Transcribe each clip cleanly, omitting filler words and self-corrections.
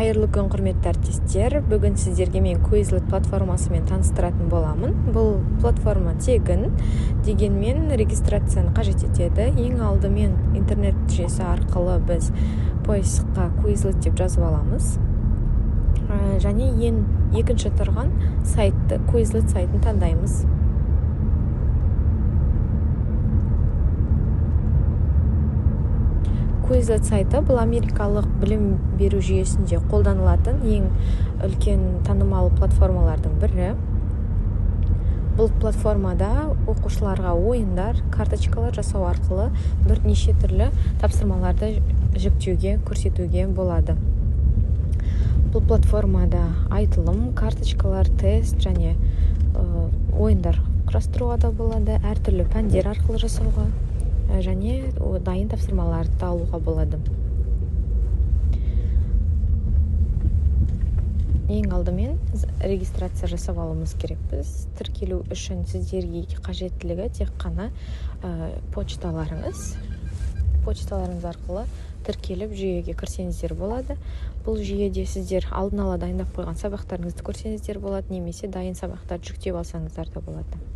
Қайырлы күн, құрметті әріптестер! Бүгін сіздерге мен Quizlet платформасымен таныстыратын боламын. Бұл платформа тегін, дегенмен регистрацияны қажет етеді. Ең алдымен интернет жүйесі арқылы біз поискқа Quizlet деп жазып аламыз. Және ең екінші тұрған сайтты, Quizlet сайтын таңдаймыз. Quizlet сайты бұл америкалық білім беру жүйесінде қолданылатын ең үлкен танымал платформалардың бірі. Бұл платформада оқушыларға ойындар, карточкалар жасау арқылы бірнеше түрлі тапсырмаларды жүктеуге, көрсетуге болады. Бұл платформада айтылым, карточкалар, тест және ойындар құрастыруға да болады, әртүрлі пәндер арқылы жасауға және дайын тапсырмаларды да алуға болады. Ең алдымен регистрация жасап алуымыз керек. Біз тіркелу үшін сіздерге қажеттілігі тек қана почталарыңыз. Почталарыңыз арқылы тіркеліп жүйеге кірсеңіздер болады. Бұл жүйеде сіздер алдын ала дайындап қойған сабақтарыңызды көрсеңіздер болады, немесе дайын сабақтарды жүктеп алсаңыздар да болады.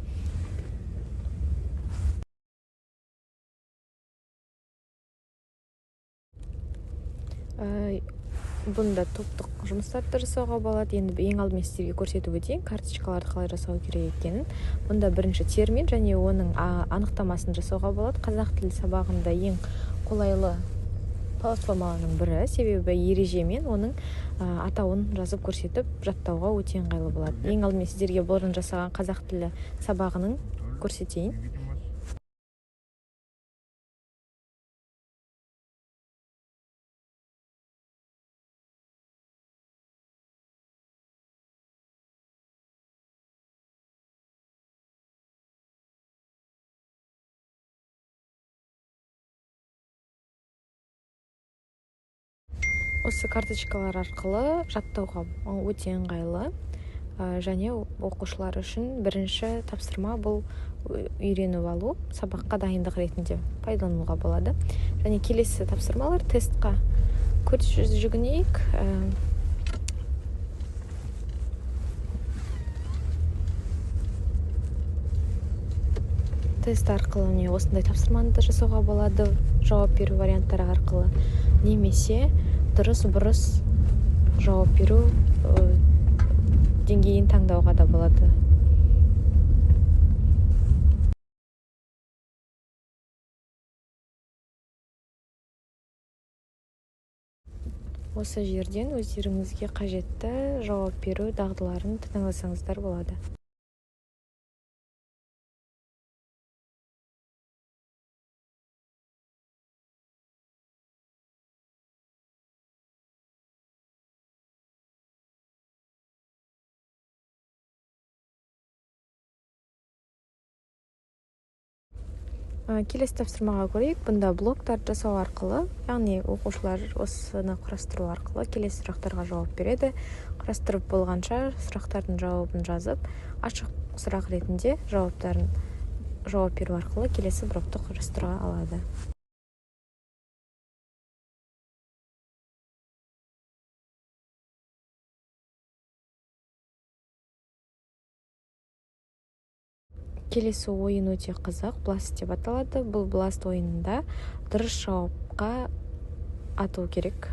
Бұнда топтық жұмыстарды жасауға болады. Енді ең алдымен сіздерге көрсетіп өтейін карточкаларды қалай жасау керек екенін. Бұнда бірінші термин және оның анықтамасын жасауға болады. Қазақ тілі сабағында ең қолайлы платформалардың бірі, себебі ереже мен оның атауын жазып көрсетіп жаттауға өте ыңғайлы болады. Ең алдымен сіздерге бұрын жасаған қазақ тілі сабағының көрсетейін. Осы карточкалар арқылы жаттауға өте ыңғайлы. Және оқушылар үшін бірінші тапсырма бұл үйреніп алу, сабаққа дайындық ретінде пайдалануға болады. Және келесі тапсырмалар тестқа көз жүгінейік. Тест арқылы не осындай тапсырманы да жасауға болады, жауап беру варианттары арқылы, немесе дұрыс бұрыс жауап беру деңгейін таңдауға да болады. Осы жерден өздеріңізге қажетті жауап беру дағдыларын таңдасаңыздар болады. Келесі тапсырмаға көрейік. Бұнда блоктарды жасау арқылы, яғни оқушылар осыны құрастыру арқылы келесі сұрақтарға жауап береді. Құрастырып болғанша сұрақтардың жауабын жазып, ашық сұрақ ретінде жауаптарын жауап беру арқылы келесі блокты құрастыра алады. Келесі ойын өте қызық, Blast деп аталады. Бұл Blast ойынында дұрыс жауапқа ату керек.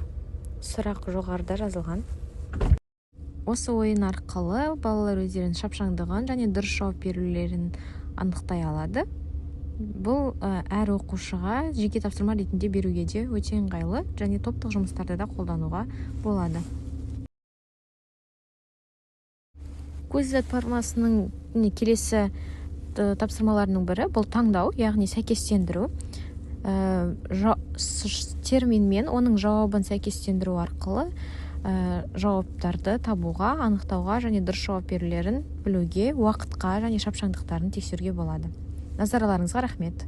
Сұрақ жоғарыда жазылған. Осы ойын арқылы балалар өздерінің шапшаңдығын және дұрыс жауап берулерін анықтай алады. Бұл әр оқушыға жеке тапсырма ретінде беруге де өте ыңғайлы және топтық жұмыстарда да қолдануға болады. Quizlet платформасының келесі тапсырмаларының бірі бұл таңдау, яғни сәйкестендіру. Термин мен оның жауабын сәйкестендіру арқылы жауаптарды табуға, анықтауға және дұрыс жауап берулерін білуге, уақытқа және шапшаңдықтарын тексеруге болады. Назарларыңызға рахмет.